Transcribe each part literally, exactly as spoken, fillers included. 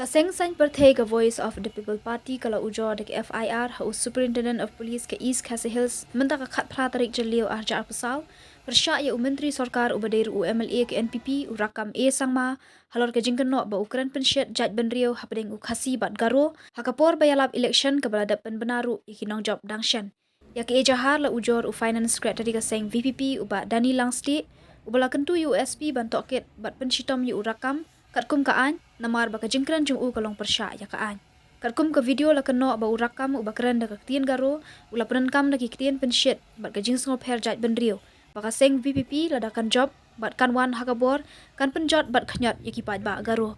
Seng saiñ pyrthei ka Voice of the People Party ka la ujor da ka F I R ha u Superintendent of Police ka East Khasi Hills mynta ka khatphra tarik Jylliew arhajar arphew saw, pyrshah ïa u Myntri Sorkar uba dei ruh u M L A ka N P P, u Rakkam A Sangma, halor ka jingkynnoh ba u kren pynshit jaitbynriew hapdeng u Khasi bad Garo ha ka por ba ïalap election kaba la dep pynbna ruh ïa ki nongjop dang shen. Ïa ka ejahar la ujor u Finance Secretary ka seng V P P, u Bah Danny Langstieh, uba la kyntu ïa u S P ban tohkit bad pynshitom ïa u Rakkam katkum ka aiñ, namar ba ka jingkren jong u ka long pyrshah ïa ka aiñ. Katkum ka video la kynnoh ba u Rakkam uba kren da ka ktien Garo u la pyndonkam da ki ktien pynshit bad ka jingsngewpher jaitbynriew, ba ka seng V P P lada kan jop bad kan wan ha ka bor, kan pynjot bad khñiot ïa ki paidbah Garo.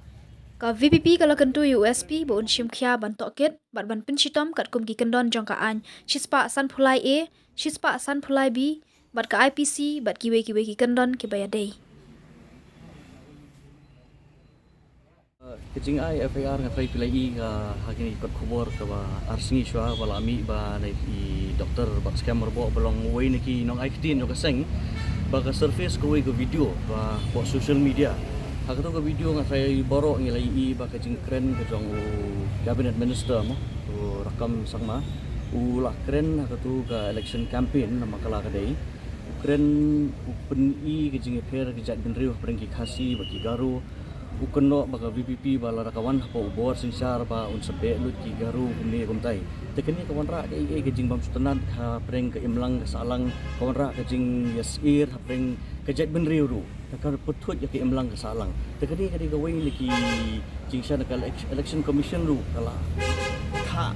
Ka V P P ka la kyntu ïa u S P ba un shim khia ban tohkit bad ban pynshitom katkum ki kyndon jong ka aiñ shispah sanphew lai A, shispah sanphew lai B bad ka I P C bad kiwei kiwei ki kyndon kiba ïadei. Ka jingai F I R nga trai phi la i ka ha kine ki kot khubor kaba ar sngi shuwa ba la mih ba na i Doktor Batskhem Yrboh ba long uwei na ki nongai ktien jong ka seng, ba ka surface kawei ka video ba hapoh social media. Ha kato ka video nga trai baroh ngi la i ba ka jingkren ka jong u Cabinet Minister mo, u Rakkam Sangma, u la kren ha kato ka election campaign namar ka la ka dei u kren, u pyni ka jingïapher ka jaitbynriew hapdeng ki Khasi bad ki Garo. U kynnoh ba ka V P P ba lada ka wan hapoh u bor synshar ba un sa beh lut ki Garo kumne kumtai. Te kane ka wanrah kaei kaei ka jingbymsngewtynnat hapdeng ka imlang ka sahlang, ka wanrah ka jingïasyier hapdeng ka jaitbynriew ruh. Te ka pyrthuh ïa ka imlang ka sahlang. Te kane ka dei kawei na ki jingshisha na ka elec-, Election Commission ruh ka la thah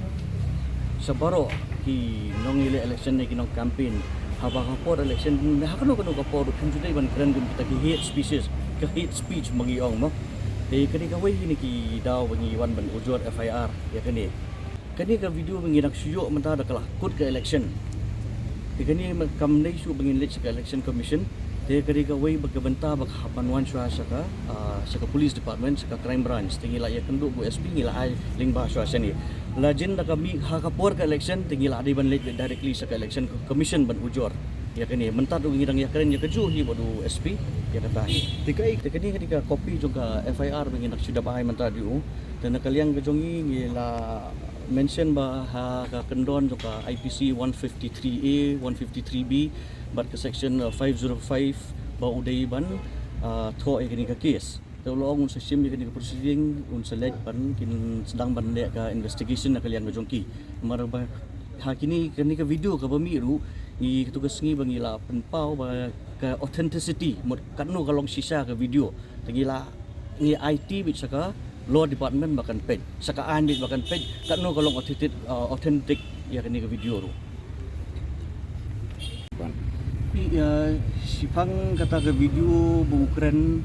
sha baroh ki nongïaleh election ne ki nong campaign. Haba ha por election, ha kano kano ka por ruh phim ju dei ban kren kum kita ki hate speeches, ka hate speech ma ngi ong mo. Te ka dei kawei na ki daw ba ngi wan ban ujor F I R ïa kane. Kane ka video ba ngi dang shu ïoh mynta da ka la kut ka election. Te kane ma kam dei shuh ba ngin leit sha ka Election Commission. Te ka dei kawei ba ka bynta ba ka hap ban wan shuwa sha ka, ah, sha ka Police Department, sha ka Crime Branch. Te ngi la ïakynduh bad u S P, ngi la ai lyngba shuwa shane. Lajin da ka mih ha ka por ka election, te ngi la dei ban leit directly sha ka Election Commission ban ujor ïa kane. Mynta ruh ngi dang ïakren ïa kajuh hi bad u S P ïa kata hi. Te kaei, te kane ka dei ka copy jong ka F I R ba ngi dang shu dep ai mynta da u. Te na ka liang ka jong ngi ngi la mention ba ha ka kyndon jong ka I P C one fifty-three A, one fifty-three B bad ka section, uh, five zero five ba u dei ban, uh, thoh ïa kane ka case. Te u la ong un sa shim ïa kane ka proceeding, un sa leit ban kin sdang ban leh ka investigation na ka liang ka jong ki. Namar ba ha kine, kane ka video kaba mih ruh, ngi katto ka sngi ba ngi la pynpaw ba ka authenticity, mut katno ka long shisha ka video. Te ngi la, ngi aiti beit sha ka law department ba kan peit, sha ka aiñ beit ba kan peit katno ka long authentic, uh, authentic ïa kane ka video ruh. Ïa, shaphang kata ka video ba u kren,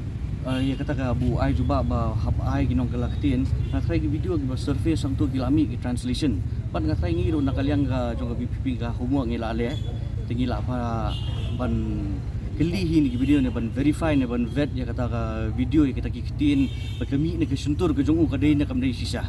uh, ïa kata ka ba u ai jubab ba hap ai ki nongkylla ktien, nga trai ki video kiba surface hangto ki la mih ki translation. Bad nga trai ngi ruh na ka liang ka jong ka V P P ka homework ngi la leh. Te ngi lah ban kylli hi na ki video ne ban verify ne ban vet ïa kata ka video, ïa kata ki ktien ba ka mih na ka shyntur ka jong u ka dei ne kam dei shisha.